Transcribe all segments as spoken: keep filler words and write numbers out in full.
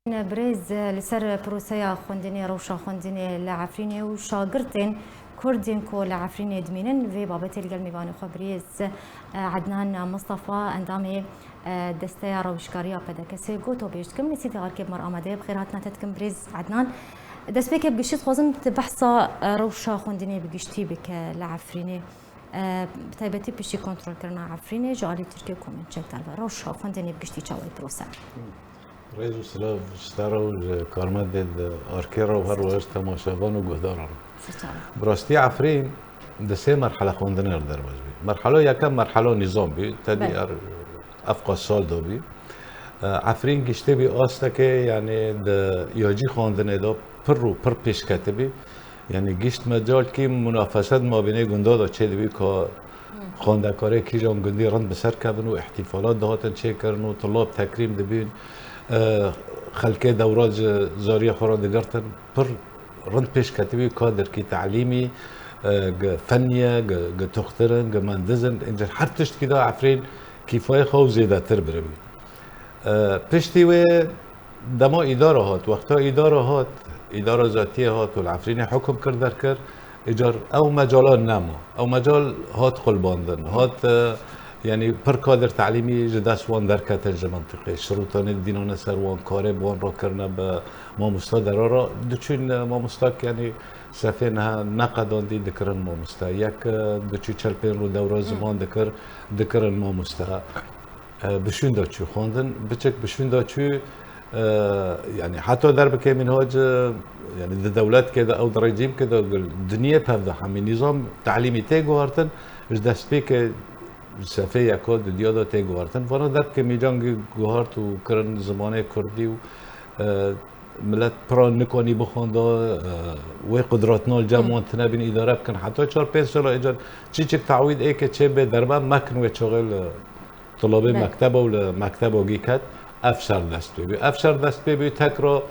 Birêz, li ser proseya xwendinê, rewşa xwendinê li Efrînê û şagirtên Kurd yên ku li Efrînê dimînin, vê babetê li gel mêvanê xwe birêz Ednan Mistefa, endamê Desteya Rewşgariya P D K S'ê got. Pêş dikim, Nesîdê Arkê bi me re amade ye. Bi xêr hatina te dikim birêz Ednan. Destpêkê bi giştî dixwazim tu behsa rewşa xwendinê bi giştî bike li Efrînê. Bi taybetî piştî kontrolkirina Efrînê ji alî Tirkiyê komên çek derve. Rewşa xwendinê bi giştî çawa ye prose? Rêz û silav ji te re û ji karmendên di Arkê re û her wiha ji temaşevan û guhdaran re. Bi rastî Efrîn di sê merhele xwendinê re derbas bî. Merhelo yekem merhelo nîzam bî. Tedî er ev qas sal dabî. Efrîn giştî bî astekê, yanî di yacî xwendinê de pir û pir pêş ketibî. Yanî gişt mecal kî munafeset mabênê gunda de çêdibî ka xwendekarê kîjan gundî rind bi ser kevin û îhtîfalat dihatin çêkirin û tulab tekrîm dibîn. E, xelkê dewra ji zariyê xwe re digirtin. Pir rind pêş ketibî kadirkî telîmî, e, gi fenniye, gi, gi tuxtirin, gi mendizin. Încir her tiştkî de Efrîn kîfayê xwe û zêdetir biribî. E, piştî wê dema îdara hat, wexta îdara hat, îdara zatiyê hat û li Efrînê hukum kir derkir, îcar ew mecala nema. Ew mecal hat qulbandin, hat, e, yanî pir kadir telîmî ji dest wan derketin ji mintîqê. Şirûtanê dînane ser wan, karê bi wan re kirine bi mamosta derara. Diçûn, e, mamostak, yanî sefê niha neqedandî dikirin mamosta. Yek, e, diçû çel pênc rû dewra ziman dikir, dikirin mamosta. E, bi şûn de çû xwendin, biçek bi şûn de çû, e, yanî heta derbikê mînhac, e, yanî di dewletkê de ew di rejîmkê de dinyê pev de hemî nîzam telîmî tê guhartin, ji destpêkê sefê yeka dudiya de tê guhartin. Vana derbikê mîcan gî guhart û kirin zimanê kurdî û, e, milet pira nikanî bixwenda, e, wê qudratna li cem wan tine bîn îdare bikin. Heta çar pênc sala êcan çiçik tawîd ê ke çê bê derbe mekin wê çaxê li tulabê mekteba û li mekteba gî ket, ev şer dest pê bî. Ev şer dest pê bî, tekra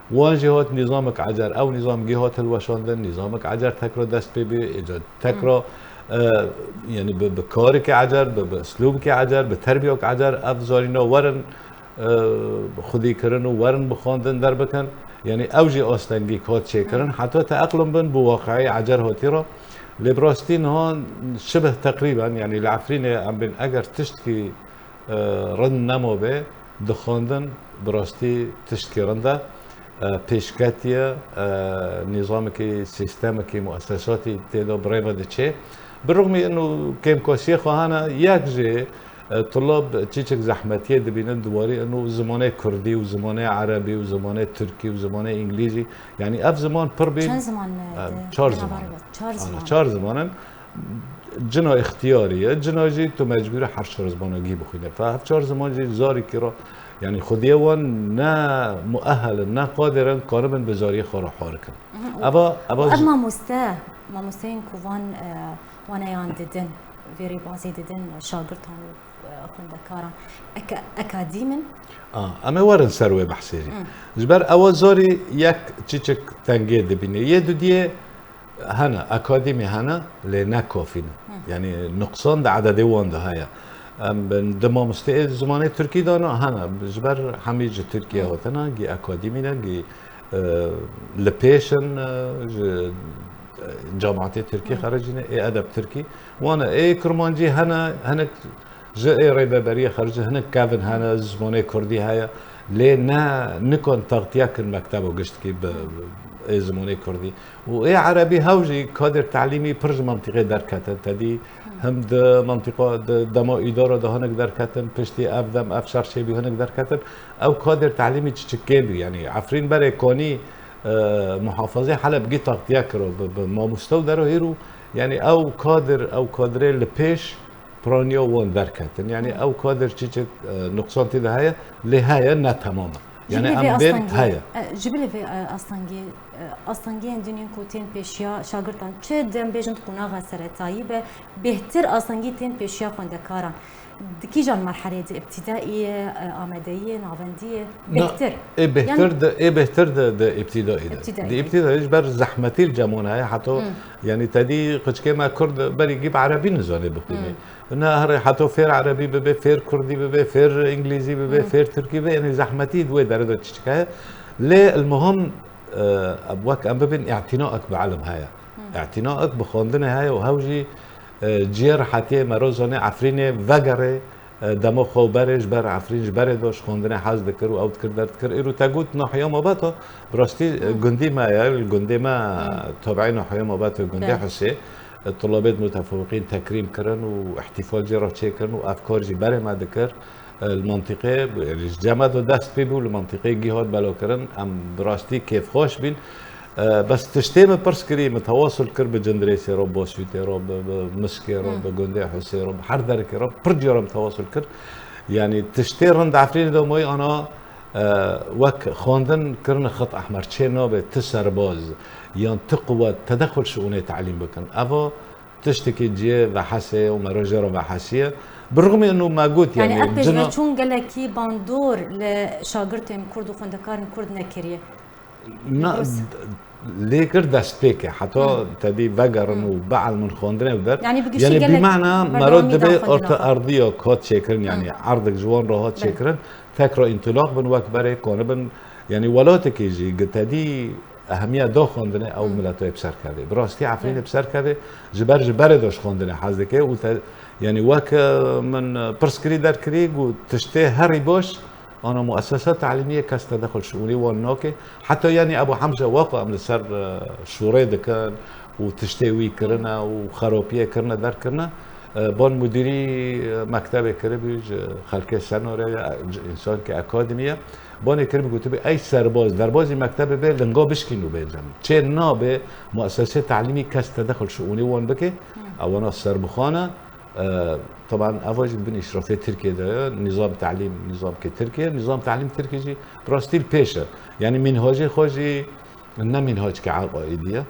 wan jî hat nîzamek ecer. Ew nîzam gî hat hilweşandin, nîzamek ecer tekra dest pê bî. Êca tekra, e, yanî bi, bi karikê ecer, bi, bi uslûbikê ecer, bi terbiyok ecer, ev zarîna werin, e, xwedî kirin û werin bixwandin derbikin. Yanî ew jî astengî hat çêkirin. Heta te eqlin bin bi waqeyê ecer hatî re. Lê bi rastî niha şibih teqrîben, yanî li Efrînê em bên eger tiştkî, e, rind nemabe, dixwandin bi rastî tiştkî rind e, e, pêşketî ye, e, nîzamekî, sîstemekî, muesesatî tê de bi rê ve diçê. Bi rixmî ino kêmkasiyê xwe hene, yek jê, e, tulab çiçik zehmetiyê dibînin di warî ino zimanê kurdî û zimanê erebî û zimanê tirkî û zimanê îngilîzî, yanî ev ziman pir bîn. Çend ziman, e, e, di çar ziman. Çar ziman. Çar ziman in. Cina îxtiyarî ye, cina jî tu mecbûr î her çar zimana gî bixwîne. Fe ev çar ziman jî zarîkî re, yanî xwediyê wan ne muehel in, ne qadir in, karibin bi zariyê xwe re harikin. Mhm. Eva, eva Ev ji mamoste, mamosteyên ku van, e, waneyan didin, vê rêbazê didin, şagirtan û, e, xwendekaran, eke-, ekadîm in? A, em ê werin ser wê behsê jî. Hı. Ji ber ewa zarî yek çiçik tengê dibîne. Yê dudiyê hene, akadîmî hene, lê ne kafî ne. Hı. Yanî nuqsan di ededê wan de heye. Em bin di mamosteyê zimanê tirkî de ne, hene, ji ber hemî ji Tirkiye Hı. hatine, gî akadîmî ne, gî, e, li pêş in, e, ji, e, cemaetê tirkî Hı. xerecîne, ê edeb tirkî. Wan e, ê kurmancî hene, hinek ji ê rêveberiyê xericî hinek kevin hene, zimanê kurdî heye. Lê ne, nikon textiye kin mektebo giştkî bi ê zimanê kurdî. Û ê erebî hew jî kadir telîmî pir ji mentiqê derketin. Tedî him di mentiqa di dema îdara de hinek derketin, piştî ev dem ev şer çêbî hinek derketin. Ew kadir telîmî çiçik kêm bî. Yanî Efrîn berê konî, e, muhafazê Heleb gî textiye kiro bi, bi mamoste û dero hîr û, yanî ew kadir, ew kadirê li pêş piraniya wan derketin. Yanî ew kadir çiçik, e, nuqsan tê de heye, lê heye ne temam e. Ji Yanî bilî vê em bên astengiyê, heye. e, ji bilî vê, e, astengiyê, e, astengiyên din yên ku tên pêşiya şagirtan, çi dem bêjin di qonaxa seretayî be, bêhtir astengî tên pêşiya xwendekaran. Di kîjan merhelê, di îbtîdaî ye, e, amadeyî ye, navendî ye? Na, Bêhtir. Ê bêhtir Yan- de, ê bêhtir de, de îbtîdaî de. Îbtîdaî Di de. îbtîdaî ji ber zehmetî li cem wan heye, heto, Hmm. yanî te dî qiçkê me kurd berî gî bi erebî nizanê bixwînê. Na herê heto fêr erebî bibe, fêr kurdî bibe, fêr îngilîzî bibe, Hmm. fêr tirkî bibe, yanî zehmetî di wê derê de çiçik heye. Lê el muhim, e, wek em bibin îtînaek bi ilim heye. Hmm. Îtînaek bi xwendinê heye û hew jî, e, ciyê rehetiyê mero zanê Efrînê vegerê, e, dema xwe û berê ji ber Efrîn ji berê de ji xwendinê hez dikir û ew dikir derdikir. Îro te got nahiya Mabeto, bi rastî, e, Hmm. gundî me ye, li gundê me Hmm. tabiî nahiya Mabeto gundê Belê. Husê, e, tulabê di mutefewiqîn tekrîm kirin û îhtîfal jê re çêkirin û ev kar jî berê me dikir. E, li mantîqê, yanî ji cem me de dest pê bû, li mantîqê gî hat belokirin, em bi rastî kêfxweş bîn. E, bes tiştê min pirs kirî, min tewasul kir bi Cindirêsê re, bi Bosûtê re, bi, bi Miskê re, Hmm. bi gundê Husê re, bi her derekê re, pir cara min tewasul kir. Yanî tiştê rind Efrînê de moyî ana, e, wek xwendin kirine Xet Ehmer, çê nabe ti serbaz, yan ti quwet, tedexul şiûnê telîm bikin. Eva tiştekî cihê vehesê û merojê re vehesiye. Bi rixmê û me got, Yanî yanî ev cina pêşveçûn gelekî bandor li şagirtên kurd û xwendekarên kurd nekiriye. Na, Rus. lê kir destpêke. Heta Hı. te dî vegerin Hı. û bielmin xwendinê bider. Yanî bi giştî Yanî gelek bîmana mero berdewamî divê daxwendina orta xwe. Erdiya kat çêkirin, yanî Hı. erdik ji wan re hat Belê. çêkirin, tekra întîlaq bin wek berê konibin. Yanî welateke jî gi te dî ehemiya da xwendinê ew Hı. mileto yê bi ser kevê. Bi rastî Efrînê Hı. bi ser kevê, ji ber ji berê de ji xwendinê hez dike û te, yanî wek, e, min, e, pirs kirî derkirî, got tiştê herî baş, ana muessesa telîmî ye kes tedexul şiûnê wan nake. Heta yanî Ebû Hemze waqo em li ser, e, şûrê dikin û tiştê wî kirine û xeropiyê kirine derkirine. E, ban mudîrî, e, mektebê kiribî ji xelkê Senorê ye, ji însankê akademî ye. Banê kiribî gotibî, ey serbaz, derbazî mektebê bê, linga bişkîn û bêncem. Çê nabe muessesê telîmî kes tedexul şiûnê wan bike, ewana serbixwe ne. E, teban eva jî di bin îşrafê Tirkiyê de ye. Nîzam telîm, nîzamkê Tirkiyê, nîzam telîm Tirkî jî bi rastî li pêş e. Yanî mînhacê xwe jî ne mînhacekî eqaîdî ye.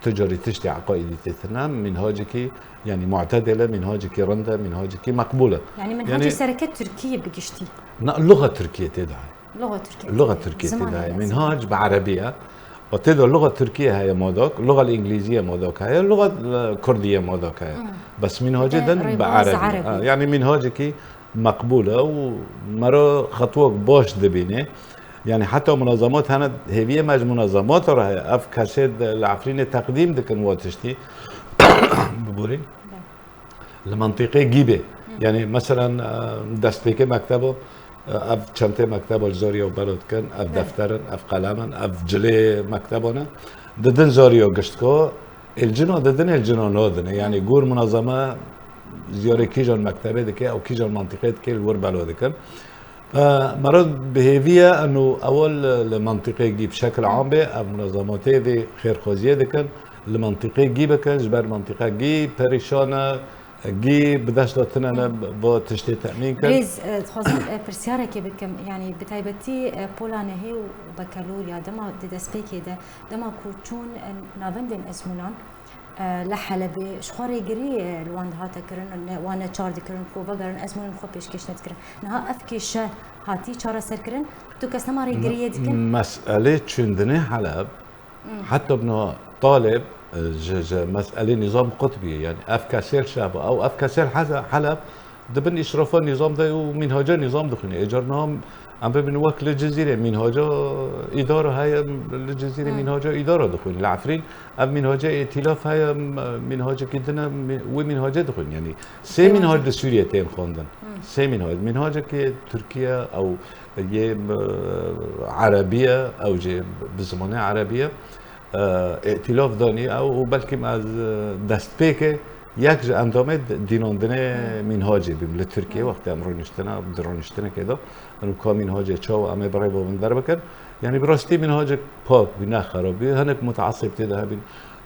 Tu carî tiştê eqaîdî tê tine, mînhacekî, yanî mu'tedil e, mînhacekî rind e, mînhacekî meqbûl e. Yanî Yanî mînhacê sereke Tirkî ye bi giştî. Na, luxa Tirkî tê de heye. Luxa Tirkî. Luxa Tirkî tê Zimanê de heye. ye, Mînhac bi erebî ye. Û tê de luxa Tirkî heye modak, luxa li îngilîzî ye modak heye, luxa li kurdî ye modak heye. Hmm. Bes mînhacê din bi erebî. Ha, yanî mînhacekî meqbûl e û mero xetwek baş dibîne. Yanî heta munazemat hene, hêviyê me ji munazemat re heye. Ev kesê de li Efrînê teqdîm dikin wa tiştî. Biborîn. Li mentiqê Gîbê. Hı. Yanî meselen, e, destpêkê mektebo, e, ev çentê mektebo li Zoriya belo dikin, ev defter in, ev qelem in, ev cilê mektebo ne. Didin Zoriya giştko, êl cino didin, êl cino nodine. Yanî gor munazeme ziyarê kîjan mektebê dike, ew kîjan mentiqê dike, li wir belo dikin. E, mero bi hêvî ye, eno ewil li mentiqê Gî bi şekil am bê, ev munazematê vê xêrxwaziyê dikin, li mentiqê Gî bikin, ji ber mentiqa Gî perîşan e, Gî bi dest de tine ne bo tiştê temîn kin. Birêz, e, dixwazim, e, pirsiyarekê bikim, yanî bi taybetî, e, pola nehê û bekelor ya dema di destpêkê de, dema ku çûn, e, navendên ezmûnan, e, li Helebê ji xwe rêgirî, e, li wan dihate kirin, ne, wan neçar dikirin ku vegerin ezmûnên xwe pêşkêş nedikirin. Niha ev kêşe hatî çareserkirin, tu kes nema rêgiriyê dikin? Meselê çûndinê Heleb, hmm, heta bi niha Talib, e, ji, ji meselê Nîzam Qutbî, yanî ev kesêl şeb, ew ev kesêl Heze-, Heleb, di bin îşrafa nîzam de û mînhaca nîzam dixwîne. Ê car niha em bibin wek li Cizîrê mînhaca îdara heye, li Cizîrê, hmm, mînhaca îdara dixwîne. Li Efrîn ev mînhaca îtîlaf heye, mînhacekî din e, mî-, wê mînhacê dixwîne. Yanî sê mînhac li Sûriyê tên xwendin. Hmm. Sê mînhac. Mînhacekê Tirkiye ew yê, e, erebî ye, ew jî bi zimanê erebî ye. E, îtîlaf danî ew û belkî ez, e, destpêkê yek ji endamê d-, dînandinê, hmm, mînhacê bîm li Tirkiye, hmm, wextê em rûniştine, di rûniştinekê de, em ka mînhacê çawa em ê bi rê bibin derbikin. Yanî bi rastî mînhacek pak bî, ne xerab bî. Hinek muteesib tê de hebîn,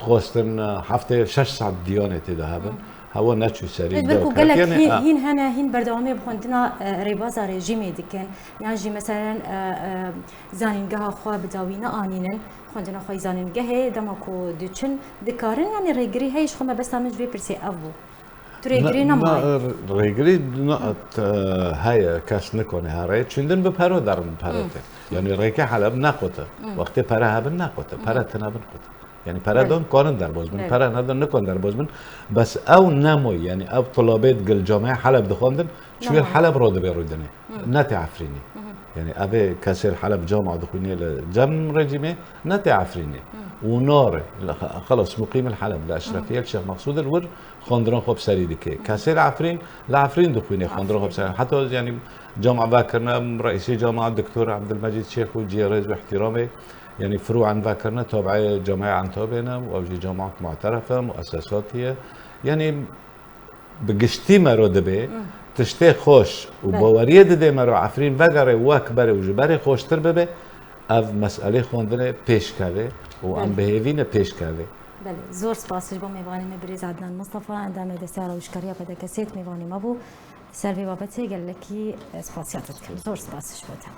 xwestin, e, heftê şeş saet diyanê tê de hebin. Hmm. Hewa neçû serî. Ji ber ku gelek hîn, ha, hîn hene, hîn berdewamê bi xwendina, e, rêbaza rejîmê dikin, yan jî meselen, e, e, zanîngeha xwe bi dawî neanînin. Xwendina xwe yî zanîngehê, dema ku diçin, dikarin, yanî rêgirî heye. Ji xwe mebesta min ji vê pirsê ev bû. Tu rêgirî nemaye. Rêgirî heye, kes nikone here, çundin bi pero derin pere te. Yanî rêkê Heleb neqote. Wextê pere hebin neqote. Pere tine bin qote. Yanî pere don kanin derbaz bin, pere nedon nikon derbaz bin. Bes ew nemoy, yanî ew tulabê gil camê Heleb dixwendin, çûyê Heleb ro dibê rûdinê. Ne tê Efrînê. Yanî evê kesê li Heleb cama dixwînê li cem rejîmê, ne tê Efrînê. Û nare, xelas, muqîm li Heleb, li Eşrefiyê, li Şêx Mexsûd, li wir xwendiran xwe bi serî dike. Kesê li Efrîn, li Efrîn dixwîne xwendiran xwe bi serî. Heta, yanî, cama vekirine, reîsê cama Doktor Ebdilmecîd Şêx û cihê rêz û îhtîramê, yanî firûan vekirine, tabiê camaya Entabê ne, û ew jî cama mu'teref e, muessesatî ye. Yanî bi giştî mero dibe, tiştê xweş û baweriyê dide mero Efrîn vegere wek berê û ji berê xweştir bibe, ev meselê xwendinê pêş keve û em bi hêvî ne pêş keve. Belê, zor spas ji bo mêvanê me birêz Ednan Mistefa, endamê desteya rewşkariya P D K S'ê mêvanê me bû. Ser vê babetê gelekî spasiya te dikim. Zor spas ji bo te.